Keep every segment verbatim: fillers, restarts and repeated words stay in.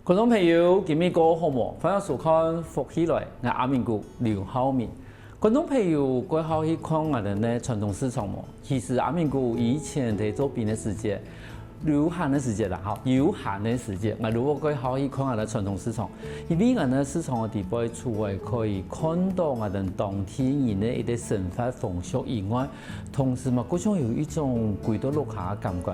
觀眾朋友，今晡日過好無？歡迎收看《福氣來》，𠊎阿明哥劉浩明。觀眾朋友，過好去看𠊎兜个傳統市場無？其實阿明哥以前在做兵个時節，有閒个時節啦，吼，有閒个時節，𠊎兜過好去看𠊎兜傳統市場，因為𠊎兜市場个底背除了可以看到𠊎兜當地人个一個生活風俗以外，同時嘛，各種有一種歸到屋下个感覺。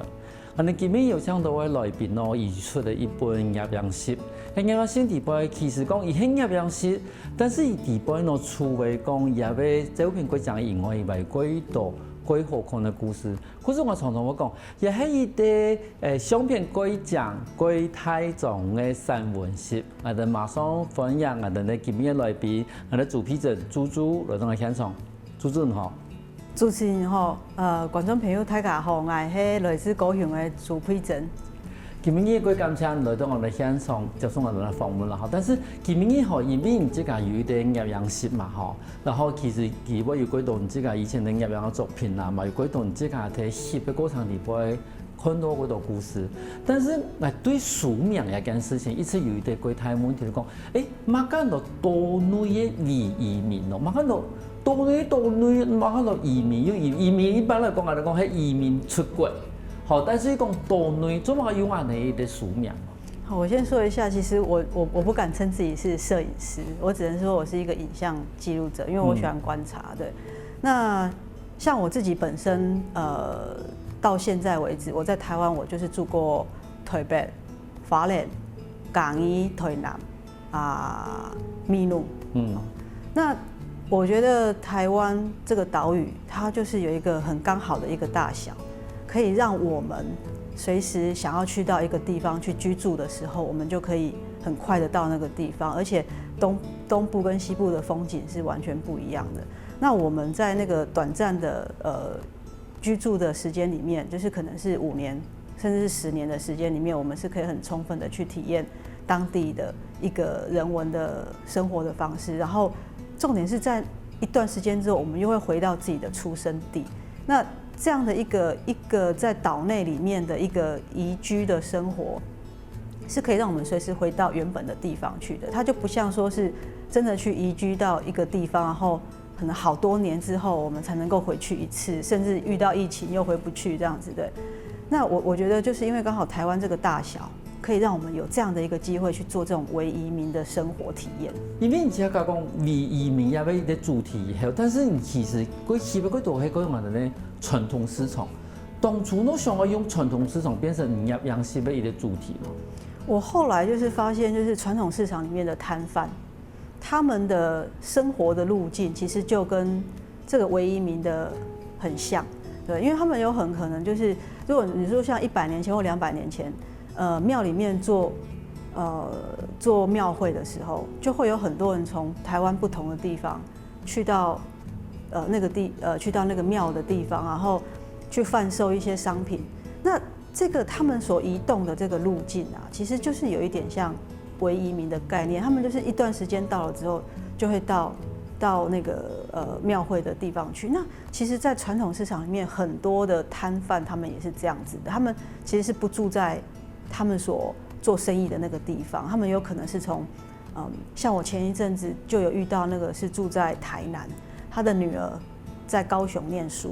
𠊎兜今晡日邀請到个來賓哦，佢出了一本攝影集。該攝影集底背其實講佢係攝影集，但是佢底背呢，除了講佢个照片蓋靚以外，佢還有蓋多蓋好看个故事。故事𠊎常常會講，佢係一個誒相片蓋靚蓋大張个散文集。𠊎兜馬上歡迎𠊎兜个今晡日个來賓，𠊎兜朱佩珍朱朱來到𠊎現場。朱朱你好。 主持人好，呃，觀眾朋友大家好，𠊎係來自高雄个朱佩珍。今晡日蓋感謝來到𠊎兜現場接受𠊎兜个訪問啦，吼。但是今晡日吼，因為你自家有一個攝影集嘛，吼，然後其實佢會有蓋多你自家以前个攝影个作品啦，嘛有蓋多你自家在翕个過程底背 看到蓋多故事。但是𠊎對書名這件事情一直有一個蓋大个問題，就講，誒，麼个安到島內个微移民哦？麼个安到島內，島內，麼个安到移民又移，移民一般來講，𠊎兜講係移民出國，好，但是講島內，做麼个用恁樣个一個書名？好，我先說一下，其實我我我不敢稱自己是攝影師，我只能說我是一个影像記錄者，因為我喜歡觀察。對，那像我自己本身，呃，到現在為止，我在台灣我就是住過台北、花蓮、嘉義、台南啊、美濃。嗯，那我覺得台灣這個島嶼，它就是有一個很剛好的一個大小，可以讓我們隨時想要去到一個地方去居住的時候，我們就可以很快的到那個地方，而且東東部跟西部的風景是完全不一樣的。那我們在那個短暫的呃居住的時間裡面，就是可能是五年甚至是十年的時間裡面，我們是可以很充分的去體驗當地的一個人文的生活的方式。然後重點是在一段時間之後，我們又會回到自己的出生地。那這樣的一個一個在島內裡面的一個宜居的生活，是可以讓我們隨時回到原本的地方去的。它就不像說是真的去移居到一個地方，然後可能好多年之後我們才能夠回去一次，甚至遇到疫情又回不去這樣子的。那我我覺得就是因為剛好台灣這個大小，可以讓我們有這樣的一個機會去做這種微移民的生活體驗。因為你自家講微移民這个一個主題以後，但是你其實過去个過多係講𠊎兜个傳統市場，當初你想要用傳統市場變成你攝影集个一個主題嘛？我後來就是發現，就是傳統市場裡面的攤販，他們的生活的路徑其實就跟這個微移民的很像，對，因為他們有很可能就是，如果你說像一百年前或兩百年前，呃，廟裡面做呃做廟會的時候，就會有很多人從台灣不同的地方去到呃那個地呃去到那個廟的地方，然後去販售一些商品。那這個他們所移動的這個路徑啊，其實就是有一點像微移民的概念，他們就是一段時間到了之後，就會到到那個呃廟會的地方去。那其實，在傳統市場裡面，很多的攤販他們也是這樣子的，他們其實是不住在他們所做生意的那個地方，他們有可能是從，嗯，像我前一陣子就有遇到那個是住在台南，他的女兒在高雄念書，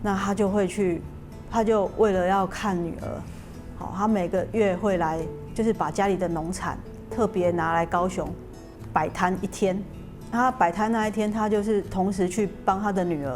那他就會去，他就為了要看女兒，好，他每個月會來，就是把家裡的農產特別拿來高雄擺攤一天。他擺攤那一天，他就是同時去幫他的女兒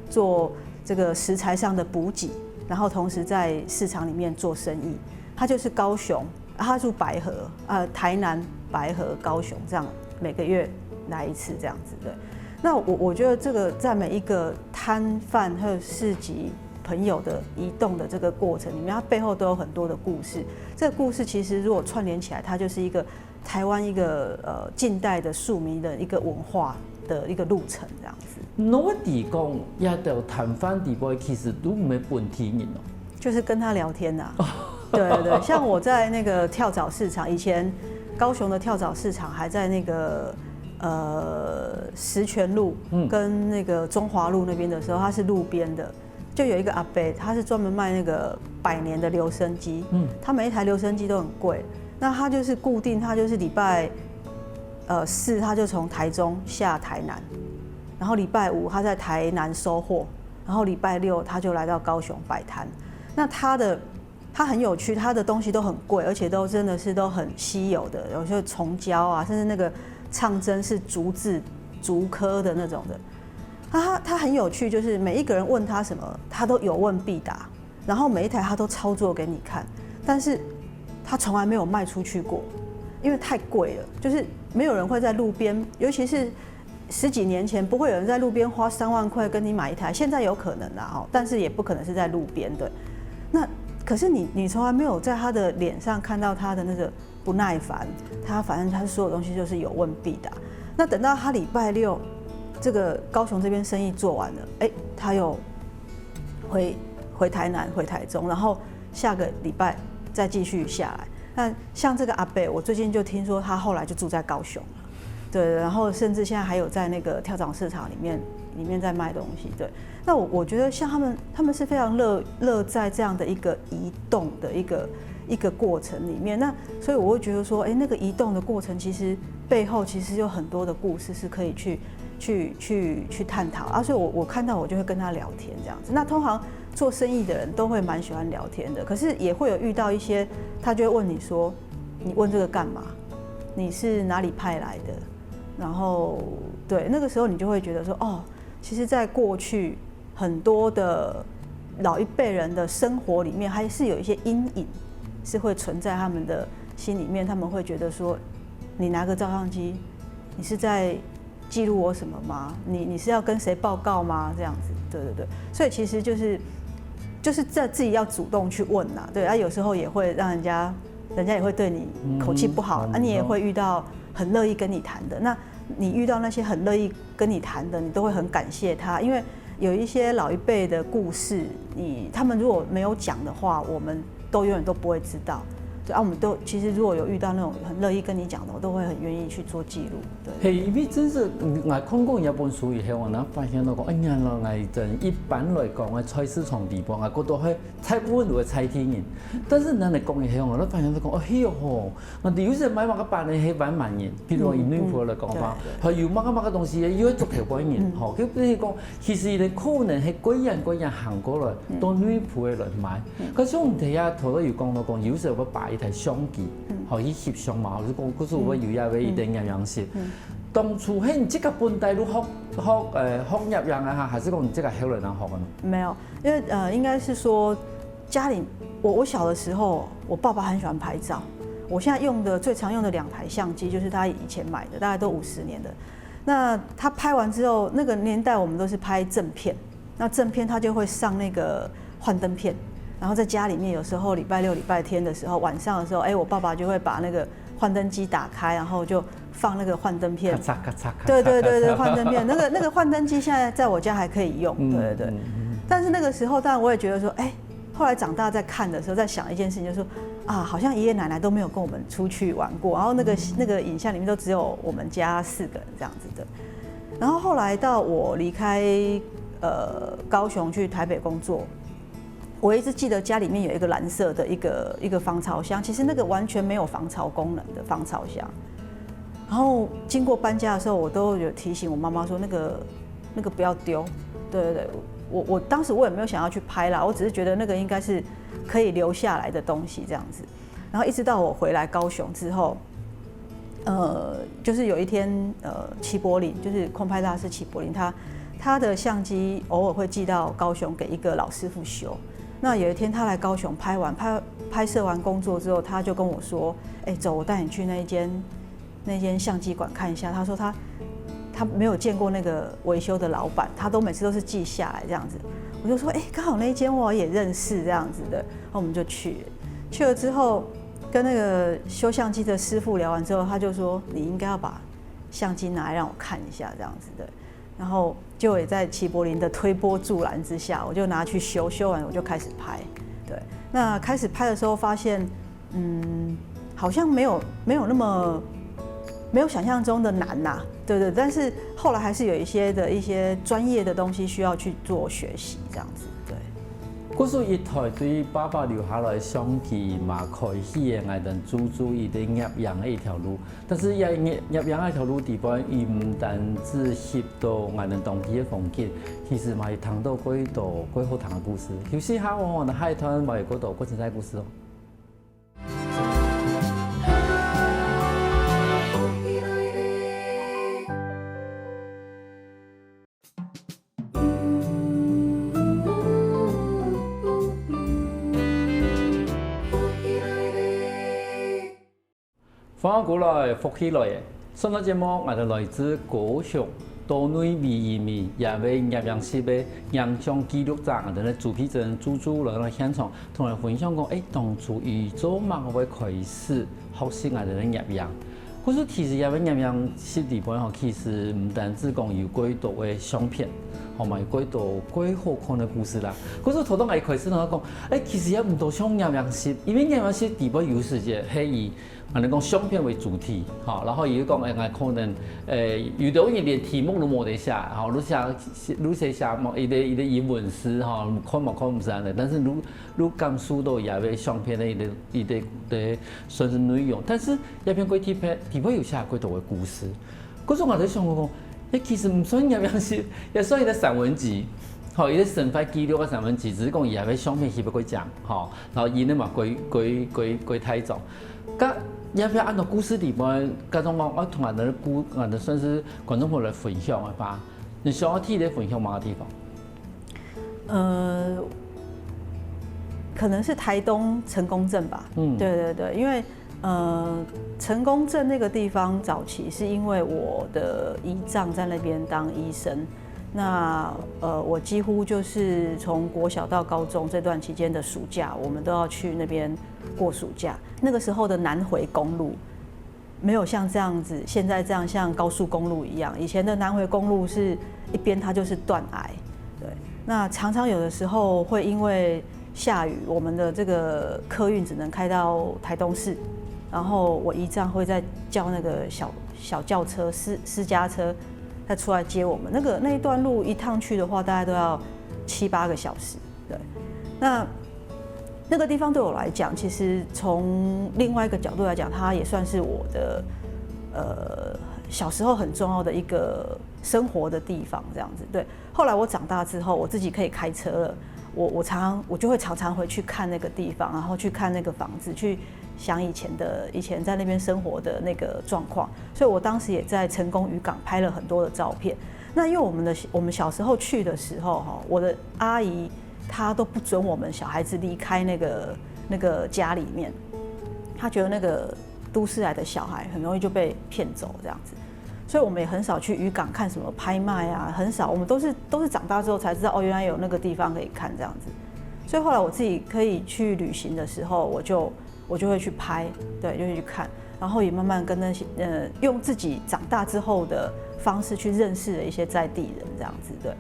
做這個食材上的補給，然後同時在市場裡面做生意。他就是高雄，啊他住白河，呃，台南、白河、高雄這樣，每個月來一次這樣子的。那我我覺得這個在每一個攤販或者市集朋友的移動的這個過程裡面，它背後都有很多的故事。這個故事其實如果串聯起來，它就是一個台灣一個呃近代的庶民的一個文化的一個路程這樣子。你會知講，這兜攤販底背其實都毋係本地人哦。就是跟他聊天啊。對對對，像我在那個跳蚤市場，以前高雄的跳蚤市場還在那個呃石泉路跟那個中華路那邊的時候，它是路邊的，就有一個阿伯，他是專門賣那個百年的留聲機，嗯，他每一台留聲機都很貴，那他就是固定，他就是礼拜呃四他就从台中下台南，然后礼拜五他在台南收货，然后礼拜六他就来到高雄摆摊。那他的他很有趣，他的东西都很贵，而且都真的是都很稀有的，有些虫胶啊，甚至那个唱针是竹制竹科的那种的。他他很有趣，就是每一个人问他什么，他都有问必答，然后每一台他都操作给你看，但是他从来没有卖出去过，因为太贵了，就是没有人会在路边，尤其是十几年前不会有人在路边花三万块跟你买一台，现在有可能啦哈，但是也不可能是在路边的。那可是你你从来没有在他的脸上看到他的那个不耐烦，他反正他所有东西就是有问必答。那等到他礼拜六这个高雄这边生意做完了，哎，他又回回台南回台中，然后下个礼拜再继续下来。那像这个阿伯，我最近就听说他后来就住在高雄了，对，然后甚至现在还有在那个跳蚤市场里面里面在卖东西，对。那我我觉得像他们，他们是非常乐乐在这样的一个移动的一个一个过程里面，那所以我会觉得说，哎，那个移动的过程其实背后其实有很多的故事是可以去去去去探讨啊，所以我我看到我就会跟他聊天这样子。那通常做生意的人都会蛮喜欢聊天的，可是也会有遇到一些，他就会问你说，你问这个干嘛？你是哪里派来的？然后对，那个时候你就会觉得说，哦，其实在过去很多的老一辈人的生活里面，还是有一些阴影是会存在他们的心里面，他们会觉得说，你拿个照相机，你是在记录我什么吗？你你是要跟谁报告吗？这样子，对对对，所以其实就是就是在自己要主动去问呐，对啊，有时候也会让人家人家也会对你口气不好，啊，你也会遇到很乐意跟你谈的。那你遇到那些很乐意跟你谈的，你都会很感谢他，因为有一些老一辈的故事，你他们如果没有讲的话，我们都永远都不会知道。对啊，我们都其实如果有遇到那种很乐意跟你讲的，我都会很愿意去做记录。对，嘿，因为真是，𠊎看过一本书以后，𠊎正发现到讲，哎呀，原來真一般來講，个菜市场地方啊，个都係大部分都係在地人。但是咱來講以後，𠊎正發現到讲，哦，係哦吼，𠊎有時買麼个板呢，係萬萬人，譬如講以內埔來講吧，還有麼个麼个東西，又係竹頭背人，吼，就比如講，其實佢可能係過遠過遠行過來，到內埔个來買。可是我們頭下頭頭有講到講，有時候會擺一台相機，吼，去翕相嘛，或者講，可是我有也會一點樣樣式。 當初係你自家本底就學學呃學攝影啊，還是講你自家後來正學个呢？没有，因为呃，应该是说家里，我我小的时候，我爸爸很喜欢拍照。我现在用的最常用的两台相机，就是他以前买的，大概都五十年的。那他拍完之后，那个年代我们都是拍正片，那正片他就会上那个幻灯片，然后在家里面有时候礼拜六、礼拜天的时候，晚上的时候，哎，我爸爸就会把那个幻灯机打开，然后就放那个幻灯片。咔嚓咔嚓咔嚓。对对对对，幻灯片，那个那个幻灯机现在在我家还可以用，对对对。但是那个时候，当然我也觉得说，哎，后来长大在看的时候，在想一件事情，就是说啊，好像爷爷奶奶都没有跟我们出去玩过，然后那个那个影像里面都只有我们家四个人这样子的。然后后来到我离开呃高雄去台北工作，我一直记得家里面有一个蓝色的一个一个防潮箱，其实那个完全没有防潮功能的防潮箱。然后经过搬家的时候，我都有提醒我妈妈说，那个那个不要丢。对对对，我我当时我也没有想要去拍啦，我只是觉得那个应该是可以留下来的东西这样子。然后一直到我回来高雄之后，呃，就是有一天，呃，齐柏林，就是空拍大师齐柏林，他他的相机偶尔会寄到高雄给一个老师傅修。那有一天他来高雄拍完拍拍摄完工作之后，他就跟我说：“哎，走，我带你去那一间那间相机馆看一下。”他说他他没有见过那个维修的老板，他都每次都是记下来这样子。我就说：“哎，刚好那一间我也认识这样子的。”然后我们就去了。去了之后，跟那个修相机的师傅聊完之后，他就说：“你应该要把相机拿来让我看一下，这样子的。”然后就也在齐柏林的推波助澜之下，我就拿去修，修完我就开始拍。对，那开始拍的时候发现，嗯，好像没有没有那么没有想象中的难呐、对对，但是后来还是有一些的一些专业的东西需要去做学习，这样子，对。故所一代對爸爸留下來个相機嘛，開啟了𠊎兜珠洲一个攝影个一條路。但是這攝，攝影个一條路底背，佢毋單止翕到𠊎兜當地个風景，其實嘛，佢聽到過多過好聽个故事。休息下，𠊎兜下一段嘛有過多過精彩个故事哦。 歡迎轉來，福氣來了！上个節目，𠊎兜來自高雄島內唯一名這位攝影師个影像記錄者，𠊎兜个朱佩珍朱朱來到現場，同𠊎分享講，誒，當初佢做麼个會開始學習𠊎兜个攝影。故所其實這位攝影師底背吼，其實毋單止講有過多个相片，吼嘛有過多過好看个故事啦。故所頭先𠊎一開始同佢講，誒，其實也毋多像攝影師，因為攝影師底背有時節係以 𠊎兜講相片為主題，吼，然後佢就講，誒，𠊎可能，誒，有兜人連題目都無得寫，吼，你寫，你寫寫嘛，一个，一个英文字，吼，看嘛看毋識恁樣，但是你，你感受到這位相片个一个，一个，一个算是內容，但是這片過底背，底背有寫過多个故事。 故所𠊎就想講，誒，其實毋算攝影師，也算一个散文集，吼，一个生活記錄个散文集，只是講佢這位相片翕到過靚，吼，然後佢个嘛過，過，過，過大張。該這片恁多故事底背，該種講，𠊎同𠊎兜个故，𠊎兜算是觀眾朋友來分享个話，你想要特別分享麼个地方？ 呃，可能是台東成功鎮吧。嗯，对对对，因为呃，成功镇那个地方早期是因为我的姨丈在那边当医生，那呃，我几乎就是从国小到高中这段期间的暑假，我们都要去那边过暑假。那个时候的南回公路，没有像这样子，现在这样像高速公路一样。以前的南回公路是一边它就是断崖，对。那常常有的时候会因为下雨，我们的这个客运只能开到台东市，然后我姨丈会再叫那个小小轿车私私家车，再出来接我们。那个那一段路一趟去的话，大概都要七八个小时。对，那那个地方对我来讲，其实从另外一个角度来讲，它也算是我的呃小时候很重要的一个生活的地方，这样子。对，后来我长大之后，我自己可以开车了，我我常常我就会常常回去看那个地方，然后去看那个房子，去想以前的以前在那边生活的那个状况，所以我当时也在成功渔港拍了很多的照片。那因为我们的我们小时候去的时候，哈，我的阿姨她都不准我们小孩子离开那个那个家里面，她觉得那个都市来的小孩很容易就被骗走这样子，所以我们也很少去渔港看什么拍卖啊，很少，我们都是都是长大之后才知道哦，原来有那个地方可以看这样子。所以后来我自己可以去旅行的时候，我就我就会去拍，对，就会去看，然后也慢慢跟那些呃，用自己长大之后的方式去认识了一些在地人这样子，对。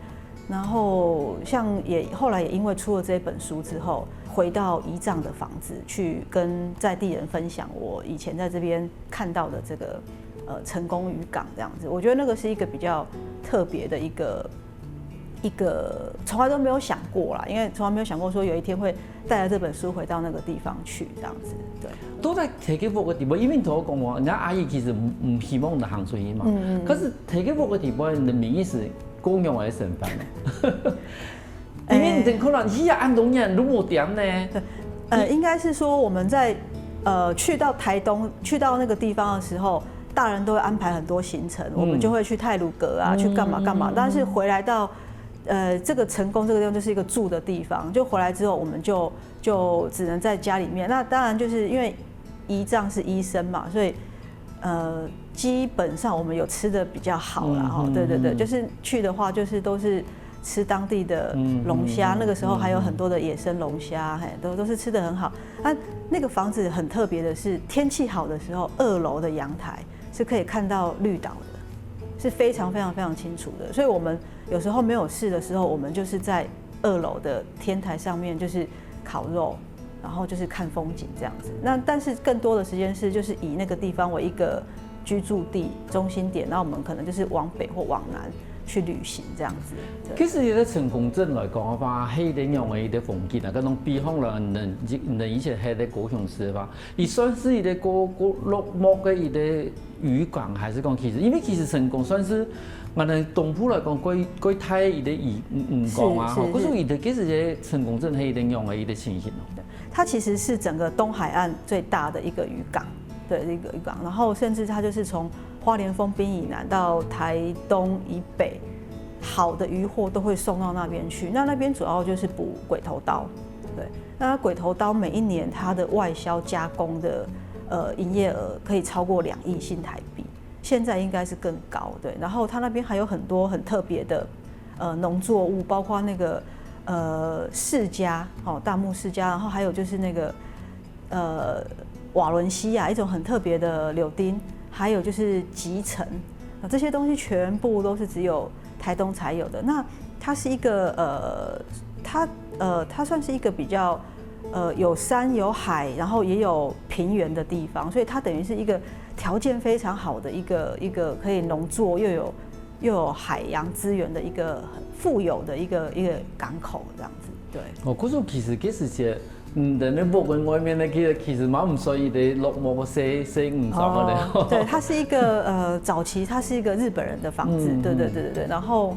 然后像也后来也因为出了这本书之后，回到姨丈的房子去跟在地人分享我以前在这边看到的这个呃成功渔港这样子，我觉得那个是一个比较特别的一个一个从来都没有想过啦，因为从来没有想过说有一天会带着这本书回到那个地方去这样子，对。都在提起屋个地方，因为你同我讲话，人家阿姨其实毋毋希望你行出去嘛。嗯嗯。可是提起屋个地方，你的名义是公用的身份呢。因为你可能去啊恁多年，都无点呢。呃，应该是说我们在呃去到台东，去到那个地方的时候，大人都会安排很多行程，我们就会去太鲁阁啊，去干嘛干嘛。但是回来到呃这个成功这个地方，就是一个住的地方，就回来之后，我们就就只能在家里面。那当然就是因为姨丈是医生嘛，所以呃基本上我们有吃的比较好啦，哈，对对对，就是去的话就是都是吃当地的龙虾，那个时候还有很多的野生龙虾，嘿，都都是吃的很好。啊，那个房子很特别的是，天气好的时候，二楼的阳台是可以看到绿岛的，是非常非常非常清楚的。所以我们有时候没有事的时候，我们就是在二楼的天台上面，就是烤肉，然后就是看风景这样子。那但是更多的时间是就是以那个地方为一个居住地中心点，那我们可能就是往北或往南去旅行这样子。对。其实，一个成功镇来讲个话，係一个样个一个风景啊，跟侬比方了，能能以前系个高雄市个话，佢算是一个高高落寞个一个渔港，还是讲其实，因为其实成功算是，蛮能东部来讲，过过大个一个渔渔港啊，吼，是是是。可是佢个其实个成功镇系一个样个一个情形哦。它其实是整个东海岸最大的一个渔港，对，一个渔港，然后甚至它就是从花莲丰滨以南到台东以北，好的渔获都会送到那边去。那那边主要就是捕鬼头刀，对。那鬼头刀每一年它的外销加工的呃营业额可以超过两亿新台币，现在应该是更高，对。然后它那边还有很多很特别的呃农作物，包括那个呃释迦，哦，大木释迦，然后还有就是那个呃瓦伦西亚一种很特别的柳丁，还有就是棘橙，那这些东西全部都是只有台东才有的。那它是一个呃，它呃，它算是一个比较呃有山有海，然后也有平原的地方，所以它等于是一个条件非常好的一个一个可以农作又有又有海洋资源的一个很富有的一个一个港口这样子。对。哦，可是其实这是些，嗯，人家木跟外面的其实其实蛮唔所以的落寞个，谁谁唔爽个嘞。哦，对，它是一个呃，早期它是一个日本人的房子，嗯，对对对对对，然后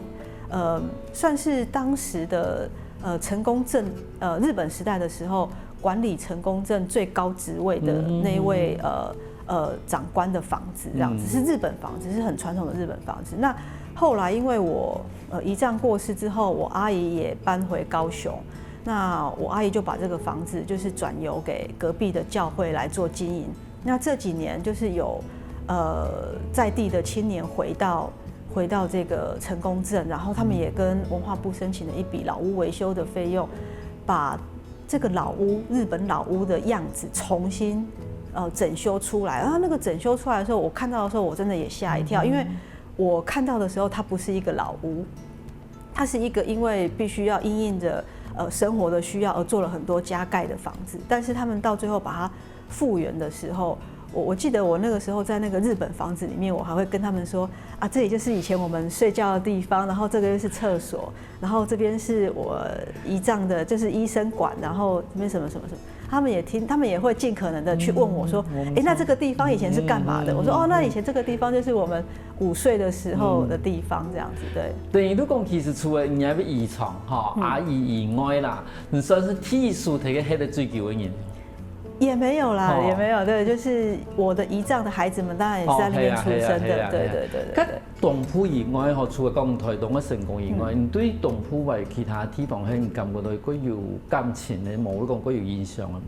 呃，算是当时的呃成功镇呃日本时代的时候管理成功镇最高职位的那一位呃呃长官的房子，这样子是日本房子，是很传统的日本房子。那后来因为我呃姨丈过世之后，我阿姨也搬回高雄，那我阿姨就把这个房子就是转由给隔壁的教会来做经营。那这几年就是有呃在地的青年回到回到这个成功镇，然后他们也跟文化部申请了一笔老屋维修的费用，把这个老屋日本老屋的样子重新呃整修出来。然后那个整修出来的时候，我看到的时候我真的也吓一跳，因为我看到的时候它不是一个老屋，它是一个因为必须要因应着呃生活的需要而做了很多加盖的房子，但是他们到最后把它复原的时候，我我记得我那个时候在那个日本房子里面，我还会跟他们说啊，这里就是以前我们睡觉的地方，然后这个又是厕所，然后这边是我姨丈的，就是医生馆，然后这边什么什么什么。他们也听，他们也会尽可能的去问我说，哎，那这个地方以前是干嘛的？我说，哦，那以前这个地方就是我们午睡的时候的地方，这样子，对。等于你讲，其实除了你那个姨丈哈、阿姨以外啦，你算是第一手提个黑的最久的人。也没有啦，哦，也没有，对，就是我的姨丈的孩子们，当然也是在那边出生的，哦，对啊，对对对对。东部以外吼，除了讲台东个成功以外，你对东部个其他地方，你感觉到过有感情的，无讲过有印象的吗？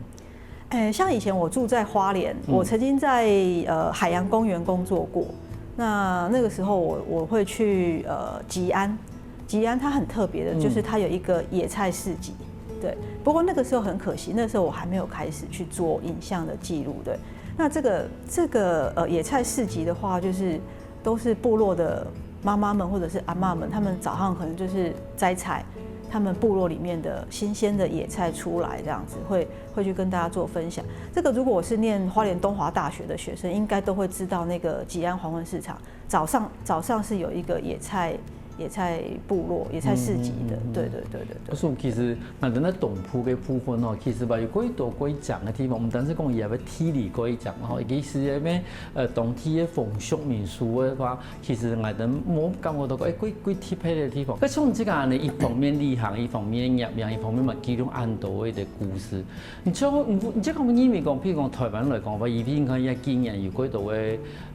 诶，像以前我住在花莲，我曾经在呃海洋公园工作过。那那个时候我我会去呃吉安，吉安它很特别的，就是它有一个野菜市集。对，不过那个时候很可惜，那时候我还没有开始去做影像的记录。对，那这个这个呃野菜市集的话，就是都是部落的妈妈们或者是阿嬷们，他们早上可能就是摘采他们部落里面的新鲜的野菜出来，这样子会会去跟大家做分享。这个如果我是念花莲东华大学的学生，应该都会知道那个吉安黄昏市场早上早上是有一个野菜野菜部落、野菜市集的。对对对对对。所以其实，那等到东部个部分哦，其实吧，有过多过讲个地方，毋单是讲伊个地理过讲吼，其实个咩呃当地个风俗民俗个话，其实我等无感觉到讲，哎，过过特别个地方。而且我们这个呢，一方面旅行，一方面演讲，一方面嘛，其中很多个故事。你像你你这个认为讲，譬如讲台湾来讲，话，一定看一下今年有过多个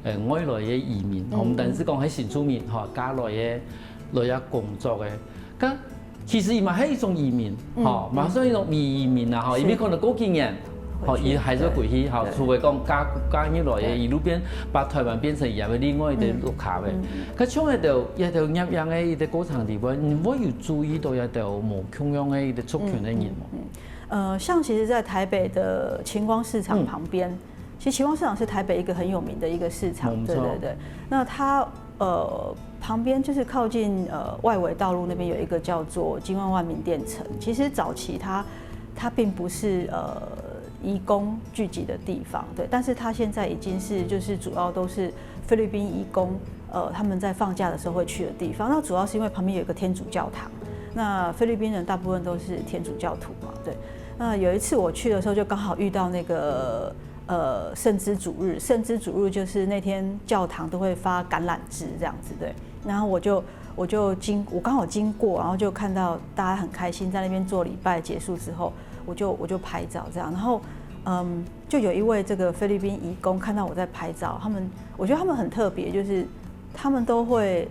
呃外来个移民，毋单是讲系新住民吼，嫁来个。 来遐工作个。个其实伊嘛系一种移民，吼，嘛算一种移移民啊，吼，因为可能过几年，吼，伊还是回去，吼，除非讲加加入来个，伊路边把台湾变成伊个另外一个国家个。个像个就也就样样个一个过程里边，你会有注意到也就无共样个一个族群个人无？呃，像其实，在台北的晴光市场旁边，其实晴光市场是台北一个很有名的一个市场，对对对。那它呃旁边就是靠近呃外围道路那边有一个叫做金万万民店城。其实早期它它并不是呃移工聚集的地方，对，但是它现在已经是就是主要都是菲律宾移工呃，他们在放假的时候会去的地方。那主要是因为旁边有一个天主教堂，那菲律宾人大部分都是天主教徒嘛，对。那有一次我去的时候，就刚好遇到那个呃圣枝主日，圣枝主日就是那天教堂都会发橄榄枝这样子，对。然后我就我就经我刚好经过，然后就看到大家很开心在那边做礼拜，结束之后，我就我就拍照这样，然后嗯，就有一位这个菲律宾移工看到我在拍照，他们我觉得他们很特别，就是他们都会，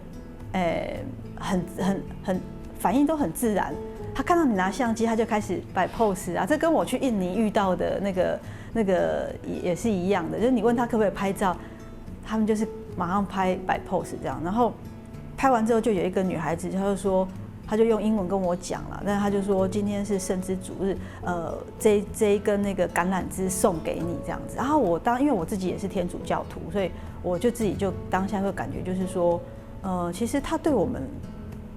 诶、很很很反应都很自然。他看到你拿相机，他就开始摆 pose 啊，这跟我去印尼遇到的那个那个也也是一样的，就是你问他可不可以拍照，他们就是马上拍摆 pose 这样。然后拍完之后，就有一个女孩子，她就说，她就用英文跟我讲了，但是她就说今天是圣枝主日，呃，这这一根那个橄榄枝送给你这样子。然后我当因为我自己也是天主教徒，所以我就自己就当下会感觉就是说，呃，其实他对我们，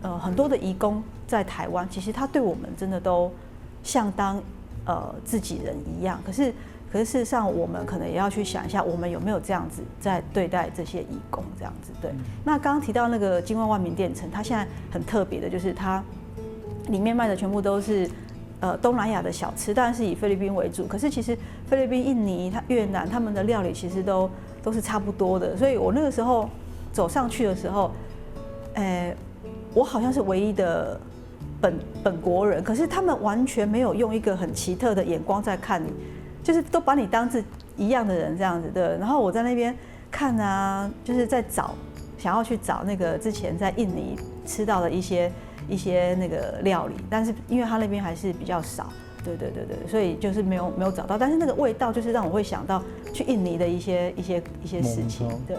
呃，很多的移工在台湾，其实他对我们真的都像当呃自己人一样。可是可是事实上，我们可能也要去想一下，我们有没有这样子在对待这些移工这样子。对，那刚刚提到那个金万万民电城，它现在很特别的就是它里面卖的全部都是呃东南亚的小吃，当然是以菲律宾为主。可是其实菲律宾、印尼、它越南他们的料理其实都都是差不多的，所以我那个时候走上去的时候，诶，我好像是唯一的本本国人，可是他们完全没有用一个很奇特的眼光在看你，就是都把你当自一样的人这样子，对。然后我在那边看啊，就是在找，想要去找那个之前在印尼吃到的一些一些那个料理，但是因为他那边还是比较少，对对对对，所以就是没有没有找到，但是那个味道就是让我会想到去印尼的一些一些一些事情，对。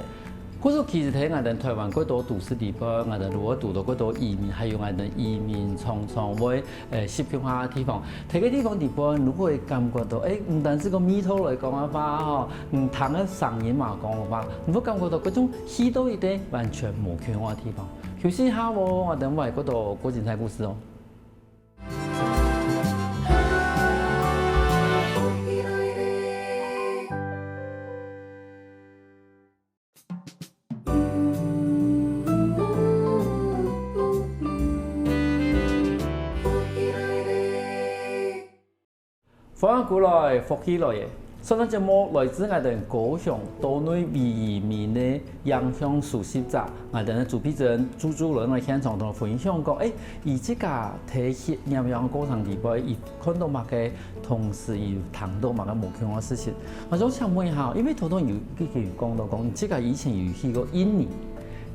故所其实在𠊎兜台灣過多都市地方，𠊎兜如果堵到過多移民，還有𠊎兜移民常常會誒習慣化个地方，在該地方地方，如果會感覺到，誒，毋單止講味道來講个話吼，嗯，聽个聲音嘛講个話，你會感覺到該種去到一個完全無共樣个地方。休息一下哦，𠊎兜還有過多過精彩故事哦。歡迎歸來，福氣來了！上段節目來自𠊎兜高雄島內唯一名个影像收集者，𠊎兜个朱碧珍朱朱來到現場同𠊎分享講，誒，佢自家在翕攝影个過程裡背，佢看到麼个，同時佢聽到麼个無共樣个事情。𠊎想請問一下，因為頭頭有已經講到講，你自家以前有去過印尼，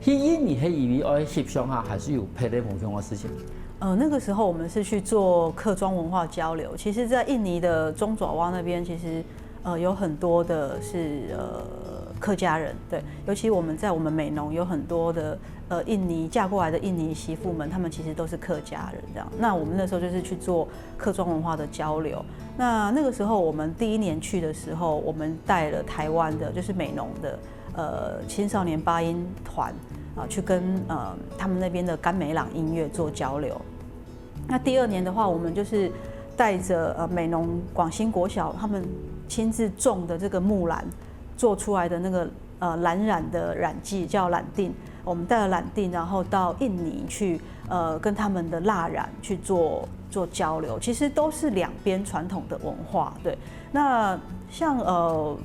去印尼係因為愛翕相啊，還是有別个無共樣个事情？呃，那个时候我们是去做客庄文化交流。其实，在印尼的中爪哇那边，其实呃有很多的是呃客家人，对，尤其我们在我们美浓有很多的呃印尼嫁过来的印尼媳妇们，她们其实都是客家人这样。那我们那时候就是去做客庄文化的交流。那那个时候我们第一年去的时候，我们带了台湾的，就是美浓的呃青少年八音团啊，去跟呃他们那边的甘美朗音乐做交流。那第二年的话，我们就是带着呃美浓广兴国小他们亲自种的这个木兰做出来的那个呃蓝染的染剂叫染定，我们带了染定，然后到印尼去呃跟他们的蜡染去做做交流，其实都是两边传统的文化。对，那像呃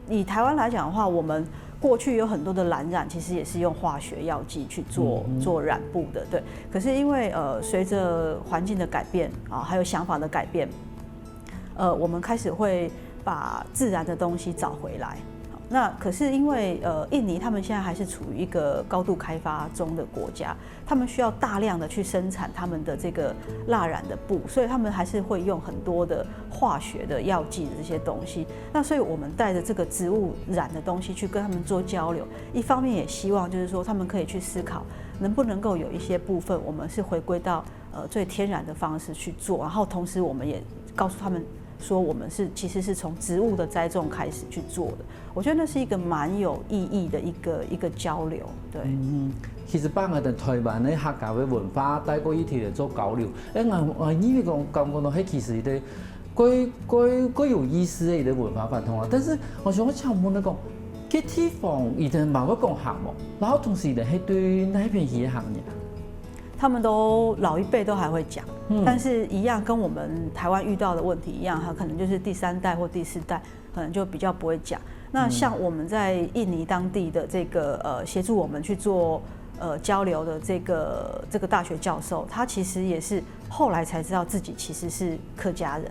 以台湾来讲的话，我们过去有很多的蓝染，其实也是用化学药剂去做做染布的，对。可是因为呃，随着环境的改变啊，还有想法的改变，呃，我们开始会把自然的东西找回来。那可是因为呃，印尼他们现在还是处于一个高度开发中的国家，他们需要大量的去生产他们的这个蜡染的布，所以他们还是会用很多的化学的药剂的这些东西。那所以我们带着这个植物染的东西去跟他们做交流，一方面也希望就是说他们可以去思考，能不能够有一些部分我们是回归到呃最天然的方式去做，然后同时我们也告诉他们说，我们是其实是从植物的栽种开始去做的。我觉得那是一个蛮有意义的一个一个交流，对。其實把𠊎兜台灣个客家个文化帶過去提來做交流，誒，𠊎𠊎以為講感覺到，係其實一個蓋蓋蓋有意思个一個文化傳統啊。但是𠊎想愛請問你講，地方佢等嘛會講客無？然後同時佢等係對哪片去个客人啊？他们都老一辈都还会讲，但是一样跟我们台湾遇到的问题一样，他可能就是第三代或第四代，可能就比较不会讲。那像我们在印尼当地的这个呃协助我们去做呃交流的这个这个大学教授，他其实也是后来才知道自己其实是客家人。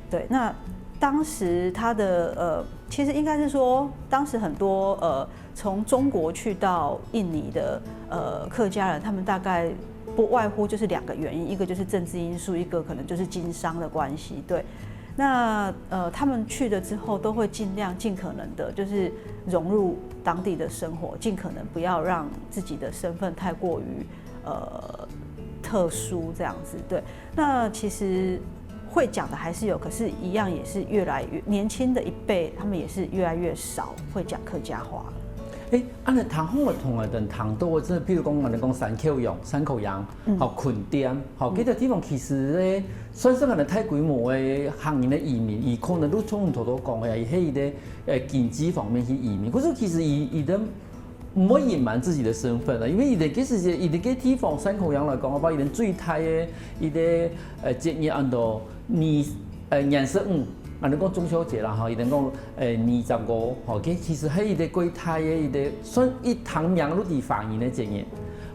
对，那当时他的呃，其实应该是说，当时很多呃从中国去到印尼的呃客家人，他们大概不外乎就是两个原因，一个就是政治因素，一个可能就是经商的关系。对，那呃他们去了之后，都会尽量尽可能的，就是融入当地的生活，尽可能不要让自己的身份太过于呃特殊这样子。对，那其实会讲的还是有，可是一样也是越来越年轻的一辈，他们也是越来越少会讲客家话了。誒，恁樣聽好个同學等聽到个，真的，譬如講，我們講山口洋、山口洋，好，墾丁，好，這个地方其實咧，算是恁樣大規模个客人个移民，佢可能都像頭頭講个，係一个呃經濟方面去移民。可是其實佢佢等毋會隱瞞自己的身份啊，因為佢等个時節，佢等个地方山口洋來講个話，佢等最大个一个呃節日安到二呃，年十五，啊，你講中秋節啦，吼，佢等講，誒，二十五，吼，其其實係一个幾大个一个，算一堂名都地方人个節日。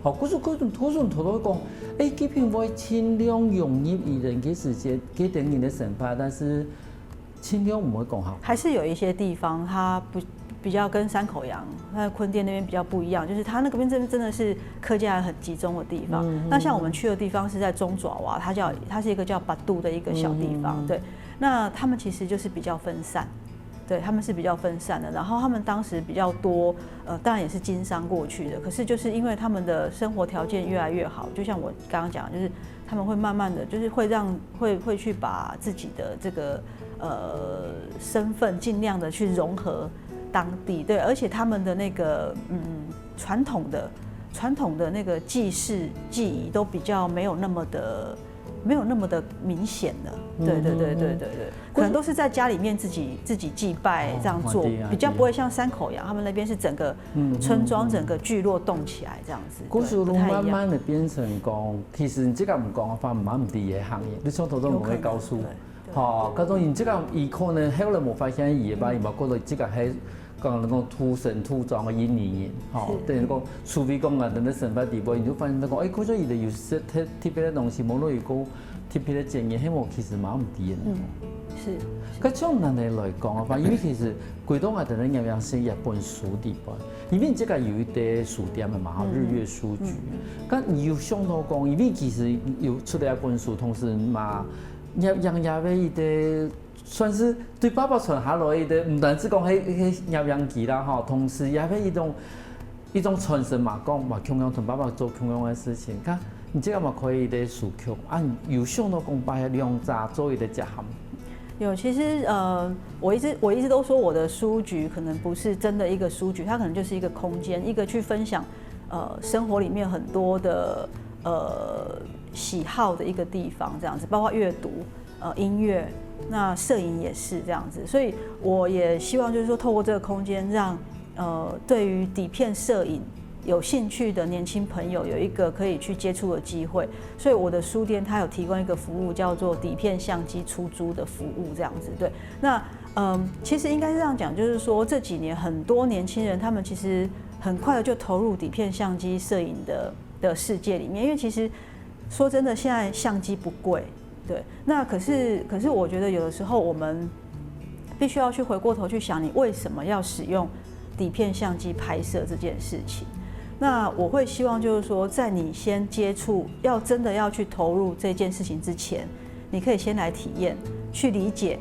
吼，故所故所故所頭頭講，誒，佢並會盡量融入佢等个時節，佢等人个生活，但是盡量毋會講好。还是有一些地方，它不比较跟山口洋、那墾丁那边比较不一样，就是它那个边真真的是客家人很集中的地方。那像我们去的地方是在中爪哇，它叫它是一个叫巴杜的一个小地方，对。那他们其实就是比较分散，对，他们是比较分散的。然后他们当时比较多，呃，当然也是经商过去的，可是就是因为他们的生活条件越来越好，就像我刚刚讲的，就是他们会慢慢的，就是会让会会去把自己的这个呃身份尽量的去融合当地，对，而且他们的那个嗯传统的传统的那个祭祀祭仪都比较没有那么的没有那么的明显了，对对对对对对，可能都是在家里面自己自己祭拜这样做，比较不会像山口洋他们那边是整个村庄整个聚落动起来这样子，故所都慢慢的变成讲，其实你这个毋讲个话，蛮毋知个行业，你从头到尾会告诉。吼，搿种人这个伊可能后来无发现伊个吧，伊嘛觉得这个还讲能够土生土长个印尼人，吼，等于讲，除非讲啊，等到生活地步，你就发现讲，哎，可能伊个有些特特别个东西，无论有个特别个建议，希望其实蛮毋知个。嗯，是。搿从哪里来讲啊？因为其实，鬼东啊，等于样样是一本书底本，因为这个有一个书店嘛，日月书局。搿你有想到讲，因为其实有出了一本书，同时嘛。 也也也係一个算是对爸爸传下来一个，毋单止讲係係攝影机啦吼，同时也係一种一种传承嘛，讲嘛共样同爸爸做共样个事情，看你这个嘛可以一个书局，啊，有想到讲把两者做一个结合。有，其实呃，我一直我一直都说我的书局可能不是真的一个书局，它可能就是一个空间，一个去分享呃生活里面很多的呃喜好的一个地方，这样子，包括阅读。 呃音乐，那摄影也是这样子，所以我也希望就是说，透过这个空间让，呃对于底片摄影有兴趣的年轻朋友有一个可以去接触的机会。所以我的书店它有提供一个服务，叫做底片相机出租的服务，这样子。对，那嗯，其实应该是这样讲，就是说这几年很多年轻人他们其实很快的就投入底片相机摄影的的世界里面，因为其实说真的，现在相机不贵，对，那可是，可是我觉得有的时候我们必须要去回过头去想，你为什么要使用底片相机拍摄这件事情？那我会希望就是说，在你先接触，要真的要去投入这件事情之前，你可以先来体验，去理解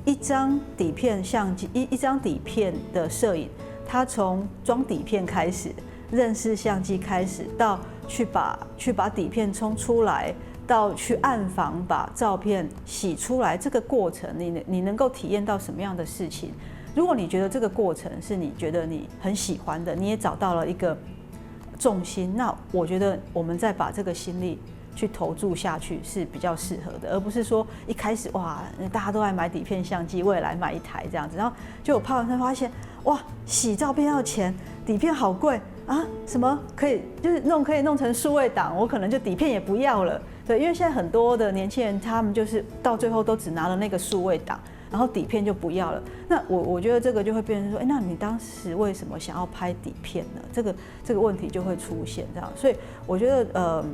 一张底片相机，一一张底片的摄影，它从装底片开始，认识相机开始，到去把去把底片冲出来，到去暗房把照片洗出来，这个过程，你你能够体验到什么样的事情？如果你觉得这个过程是你觉得你很喜欢的，你也找到了一个重心，那我觉得我们再把这个心力去投注下去是比较适合的，而不是说一开始哇，大家都在买底片相机，我也来买一台这样子，然后就我拍完才发现，哇，洗照片要钱，底片好贵啊，什么可以就是弄可以弄成数位档，我可能就底片也不要了。对，因为现在很多的年轻人，他们就是到最后都只拿了那个数位档，然后底片就不要了。那我我觉得这个就会变成说，哎，那你当时为什么想要拍底片呢？这个这个问题就会出现这样。所以我觉得，呃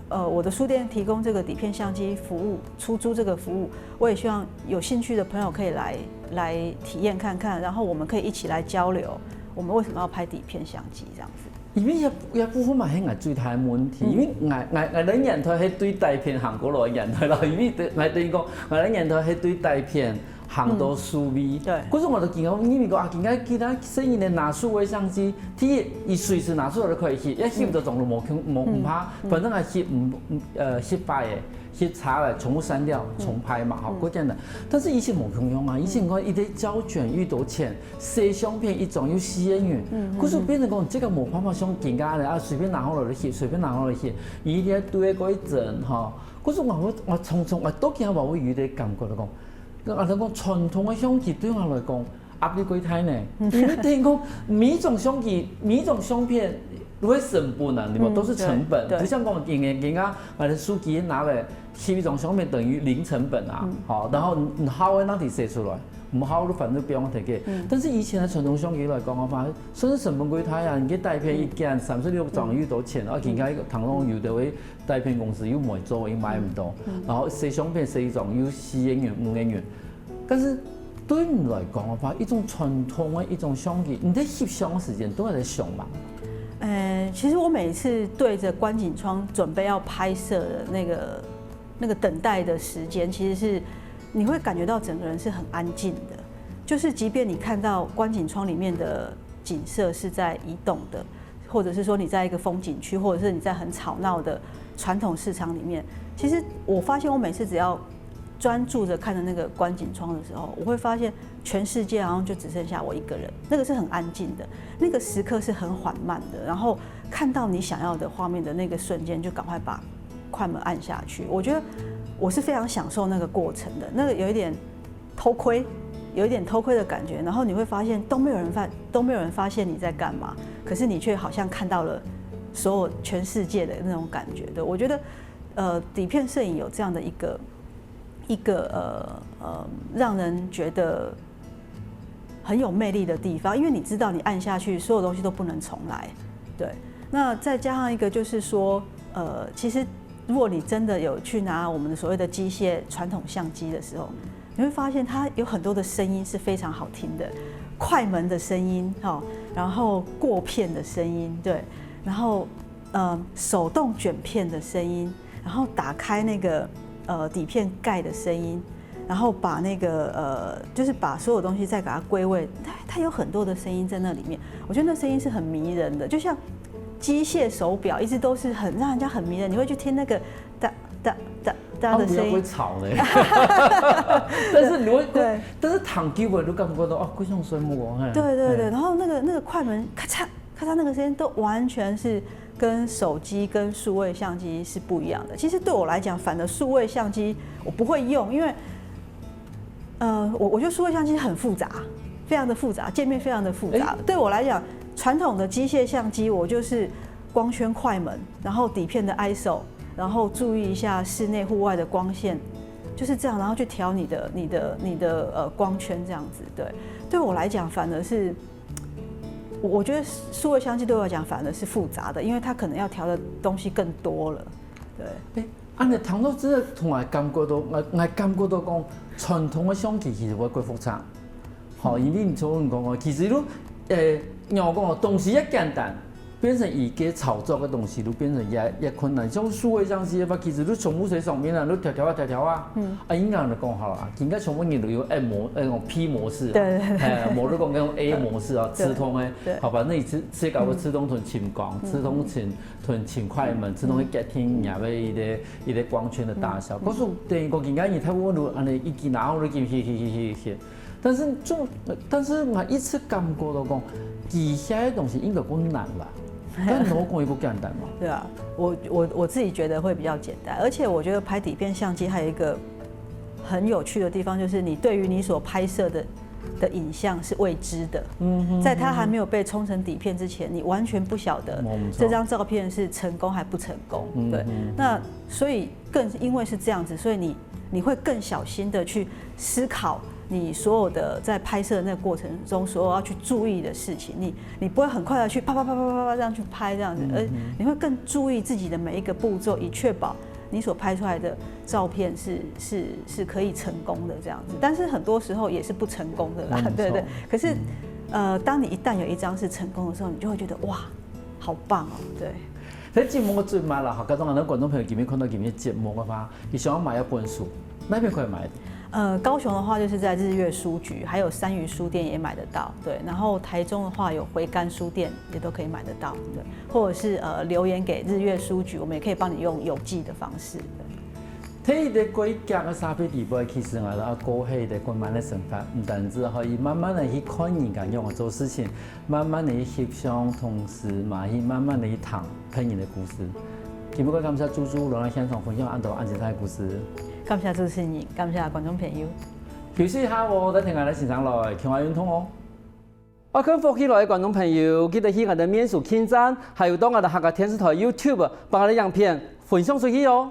呃，我的书店提供这个底片相机服务，出租这个服务，我也希望有兴趣的朋友可以来来体验看看，然后我们可以一起来交流，我们为什么要拍底片相机这样子。因为也也部分嘛，系我最大个问题，因为我我我个年代系对底片行过来个年代啦，因为对我等于讲，我个年代系对底片行到数位，对，可是我都见到，因为讲啊，今仔今仔细人仔拿数位相机，第一，伊随时拿出来就可以翕，也翕到总都无恐无毋怕，反正还翕毋呃翕坏个，翕差个，全部删掉，重拍嘛，吼，够简单。但是以前无共样啊，以前讲一个胶卷几多钱，洗相片一张要四个银，可是变成讲这个无办法像今仔日啊，随便拿好落去翕，随便拿好落去翕，你一定要对个过一阵吼。可是我我我常常我到今我会有一个感觉就讲，啊，人讲传统个相机对我来讲，压力过大呢。因为等于讲每一种相机，每一种相片都会成本啊，对吧？都是成本，不像讲今天今天把手机拿来，翕一张相片等于零成本啊。好，然后你好个哪里写出来？唔好就反正不用提给。但是以前的传统相机来讲个话，算是成本过大啊，你个底片一件三十六张又多钱，而且你看一个唐龙有的会底片公司又没做，又买唔到，然后洗相片洗一张又四个银、五个银，但是对你来讲个话，一种传统个一种相机，你在翕相个时间都还在想嘛？呃，其实我每次对着观景窗准备要拍摄的那个那个等待的时间，其实是你会感觉到整个人是很安静的，就是即便你看到观景窗里面的景色是在移动的，或者是说你在一个风景区，或者是你在很吵闹的传统市场里面，其实我发现我每次只要专注着看着那个观景窗的时候，我会发现全世界好像就只剩下我一个人，那个是很安静的，那个时刻是很缓慢的，然后看到你想要的画面的那个瞬间，就赶快把快门按下去。我觉得我是非常享受那个过程的，那个有一点偷窥，有一点偷窥的感觉，然后你会发现都没有人发都没有人发现你在干嘛，可是你却好像看到了所有全世界的那种感觉。对，我觉得，呃，底片摄影有这样的一个一个呃呃，让人觉得很有魅力的地方，因为你知道你按下去，所有东西都不能重来。对，那再加上一个就是说，呃，其实如果你真的有去拿我们的所谓的机械传统相机的时候，你会发现它有很多的声音是非常好听的，快门的声音哈，然后过片的声音，对，然后呃手动卷片的声音，然后打开那个呃底片盖的声音，然后把那个呃就是把所有东西再给它归位，它它有很多的声音在那里面，我觉得那声音是很迷人的，就像机械手表一直都是很让人家很迷人，你会去听那个哒哒哒哒的声音。吵呢，但是你会，对，但是听久了就感觉到哦，非常舒服哦，嘿，对对对，然后那个那个快门咔嚓。看它那个声音都完全是跟手机跟数位相机是不一样的。其实对我来讲，反而数位相机我不会用，因为呃，我我觉得数位相机很复杂，非常的复杂，界面非常的复杂。对我来讲，传统的机械相机我就是光圈快门，然后底片的 I S O，然后注意一下室内户外的光线，就是这样，然后去调你的你的你的呃光圈这样子。对，对我来讲，反而是。我觉得数位相机对我来讲反而是复杂的，因为它可能要调的东西更多了。对，哎，啊，你谈到这个，同我感觉到，我我感觉到讲，传统的相机其实会过复杂。好，因为你像你讲哦，其实都，呃，你讲哦，东西也简单，变成一个操作的东西，都变成也也困难。像数位相机的话，其实都全部在上面啊，都调调啊调调啊，嗯，啊，应该来讲好了，应该全部人都有 M 模，那种 P 模式，对对对，哎，模都讲用 A 模式啊，自动的。好吧，那你自自搞个自动同情光，自动请同请快门，自动会 getting 你要一个一个光圈的大小。可是等于讲，今天你太温度，安尼一记拿好就去去去去去去。但是就，但是我一直感觉到讲，机械的东西应该更难吧？但老公也不简单嘛。对啊，我我我自己觉得会比较简单，而且我觉得拍底片相机还有一个很有趣的地方，就是你对于你所拍摄的的影像是未知的，在它还没有被冲成底片之前，你完全不晓得这张照片是成功还不成功。对，那所以更因为是这样子，所以你你会更小心的去思考你所有的在拍摄的那个过程中所有要去注意的事情。你你不会很快的去啪啪啪啪啪啪这样去拍这样子，而你会更注意自己的每一个步骤，以确保你所拍出来的照片是是是可以成功的这样子。但是很多时候也是不成功的啦，对对。可是，呃，当你一旦有一张是成功的时候，你就会觉得哇，好棒哦，对。在節目个最尾啦，哈，假如咱觀眾朋友今日看到今日節目个话，佢想要买一本书，哪片可以买？呃，高雄的话就是在日月书局，还有三余书店也买得到，对。然后台中的话有回甘书店也都可以买得到，对。或者是呃留言给日月书局，我们也可以帮你用邮寄的方式。在一个过遽个社會地位，其實𠊎兜過係一个困難个生活，毋單止可以慢慢个去看人家仰般做事情，慢慢个去翕相，同時嘛去慢慢个去聽別人个故事。今日个感謝朱朱來到現場分享恁多恁精彩个故事。感謝主持人，感謝觀眾朋友。休息一下哦，再聽𠊎兜先生來，健康運動哦。愛看福氣來个觀眾朋友，記得去𠊎兜面書網站，還有到𠊎兜客家電視台YouTube，幫𠊎兜影片分享出去哦。